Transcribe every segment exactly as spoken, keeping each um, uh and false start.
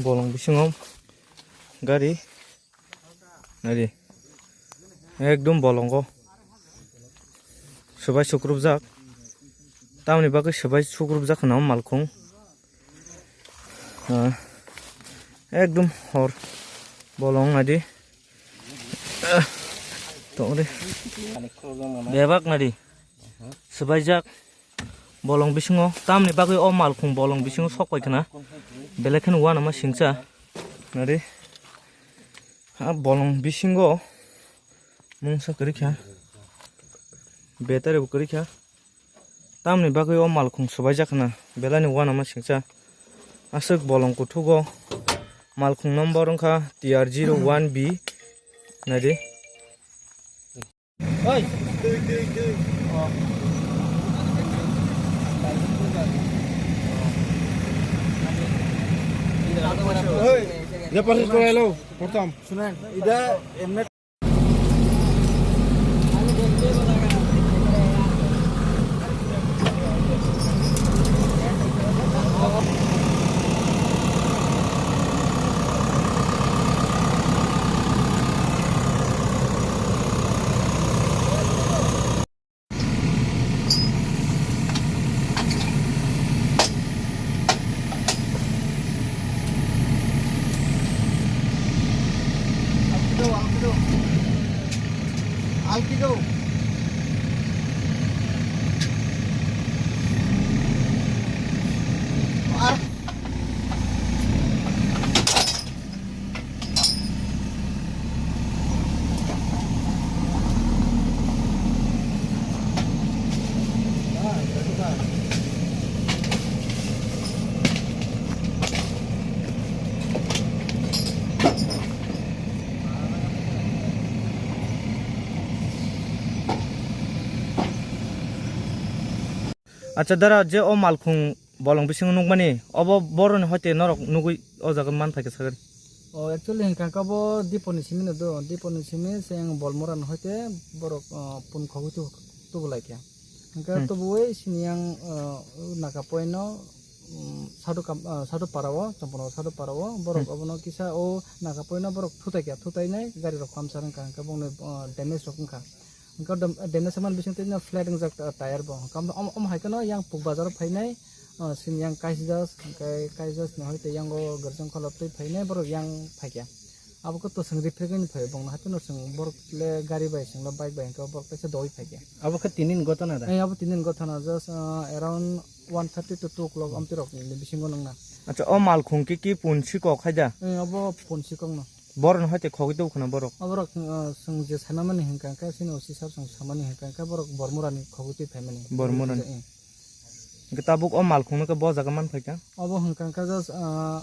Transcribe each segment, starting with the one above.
Bolong bisingo gari nari ekdom bolongo swbai sukrupjak, tamoni bagwi swbai sukrupjak khna o malkhung. Ah, ekdom hor bolong nadi. Ah, tongri. Bebak nadi. Swbaijak bolong bisingo. Tamni bagwi o malkhung bolong bisingo sok pai khna. Belai kheno uanama singcha. Nadi. Ah, bolong bisingo mungsa kwrwi kha. Betari bo kwrwi kha. Tamni bagwi o malkhung swbaijak khna, belai ni uanama singcha. Aswk bolong kuthugo malkhung number wngkha T R zero one B. Naidi. Oi. Oi. Ida pasis kore elo, portam. Sunan, ida emne Alkido, Alkido. Alkido. Ar- Acha dara, je o malkhung bolong bisingo nukmani, obo boroni hoite norok nugwi o jaga man phaikha sagani? O, actually, hinkha khe bo Diponi simi no do, Diponi simi se yang Bolmora no hoite borok, o, pun khogwi tu-, tubu laikha. Hinkha Hmm. tubuwi sini yang, o, Naka Point no, um, Sadu Kam-, o, Sadu Para o, Champano Sadu Para o, borok Hmm. obono kisa o Naka Point no borok thutai kha, thutai nai gari rok puncture wngkha, hinkha bongni, o, damage rok wngkha. Hwnkhe dam-, damage wngmani bisingtwi no flat wngjak ta-, tire bo. Hwnkhe omo, omo hai kheno yang Puk bazar o phainai, ah, sini yang Kaisjas, hwnkhe Kaisjas ni hoite yango Garsang Khola twi phainai, borok yang phaikha. Abo khe to chwng repair khaini phai, bongno hapheno chwng borok le gari bai, chwng le bike bai, hwnkhe borok teisa dogwi phaikha. Abo khe tini ni gotona da? Eh, abo tini ni gotona, just, ah, around one thirty to two o'clock amtwi rok ni bisingo nangna. Acha, o malkhung khe ki pun sikok hai da? Eh, abo pun sikok no. Borok no hoite khogwi tubu khna borok. Aborok, uh, chwng je sanamani hinkha khe, chini O C sir chwng samani hinkha khe, borok Bormorani khogwi twi phaimani. Bormorani. Eh. Hwnkhe tabuk o malkhungno khe bo jaga man phaikha? Obo hinkha khe just, uh,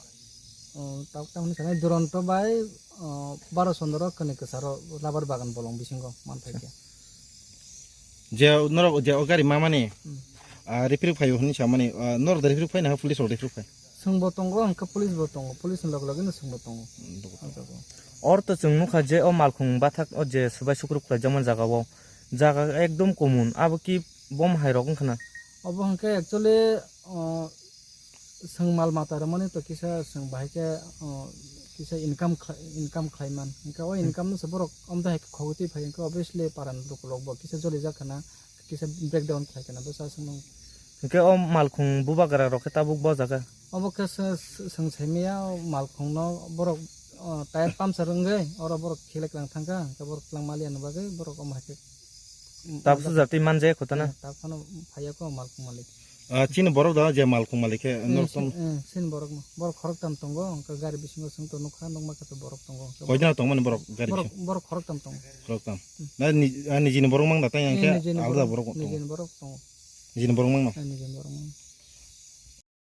uh, tabuk tamni sanai Duronto bai, uh, Baro Chondro kwnwi kwcharo rubber bagan bolong bisingo man phaikha. Je norok je o gari mamani, Hmm. ah, repair phaio hwnwi samani, ah, norok da repair phaina ha police rok repair phai? Chwngbo tongo, hwnkhe police bo tongo, police ni loge loge no chwngbo tongo. Hmm, dogo. O jaga o. Or to chwng nukha je o malkhung bathak o je swbai sukruk khlaijakmani jaga o, jaga ekdom kumun, abo ki bom hai rok wngkha na? Obo hwnkhe actually, o, chwng mal mata rwmani to kisa chwng bahai khe, o, kisa income khlai, income khlai man. Hwnkhe o Hmm. income no se borok amtwi hai khe khogwi twi phai, hwnkhe obviously paran lukurok bo kisa jolijak khana, kisa breakdown khlai khana bwsa chwngno. Hwnkhe o malkhung bubagra rok khe tabuk bo jaga? Obo khe se, se, chwng saimaya o malkhungno borok, o, tire puncture wngwi oro borok khelek rang thangkha, hwnkhe borok twlang maliya ni bagwi borok omo hai khe Tabuk suja twi manjaya kho tana? Eh, tabuk phano phaiya kho malkhung malik. Ah, chini borok da je malkhung malik khe, eh, norok si-, tong- eh, chini borok no. Borok khoroktham tongo, hwnkhe gari bisingo chwng to nukha, nukma khe to borok tongo. Koi jona tongmani borok gari Borok, bisingo? Borok khoroktham tongo. Khoroktham. Hmm. Na ni-, ah, nijini borok mang da, tei Eh, hwnkhe nijini alda borok, borok tongo? Nijini borok tongo. Nijini borok mang no? Eh, nijini